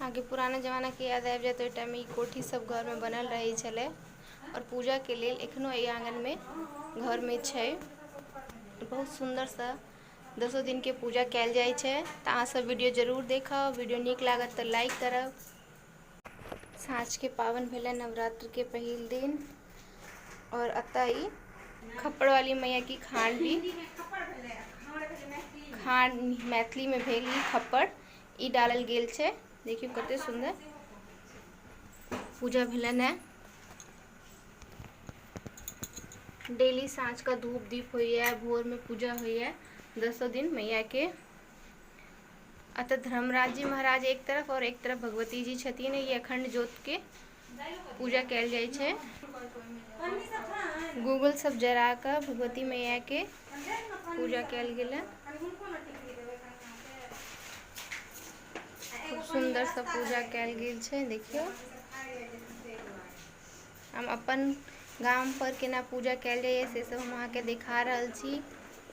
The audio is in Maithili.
अहाँके पुराना जमानाके याद आबि जायत। ओहि टाइममे ई कोठी सब घरमे बनल रहै छलै आओर पूजाके लेल एखनो एहि आङ्गनमे घरमे छै। बहुत सुन्दरसँ दसो दिनके पूजा कयल जाइ छै। तऽ अहाँ सब वीडियो जरूर देखब। वीडियो नीक लागत तऽ लाइक करब। साँझके पाबनि भेलै नवरात्रके पहिल दिन और अतः ई खप्पड़ वाली मैया की खांड भी खांड मैथिली में भेल ई खप्पड़ ई डालल गेल छै। देखियौ कते सुंदर पूजा भेलनि है। डेली साँझ का धूप दीप होइए, भोर में पूजा होइए दसों दिन मैया के। अतः धर्मराज जी महाराज एक तरफ और एक तरफ भगवती जी छथिन। ये अखंड ज्योत के पूजा कयल जाइ छै। गूगल सब जरा कऽ भगवती मैया के पूजा कयल गेल। खूब सुन्दर से पूजा कयल गेल छै। देखियौ हम अपन गाम पर केना पूजा कयल जाइए से सब हम अहाँके देखा रहल छी।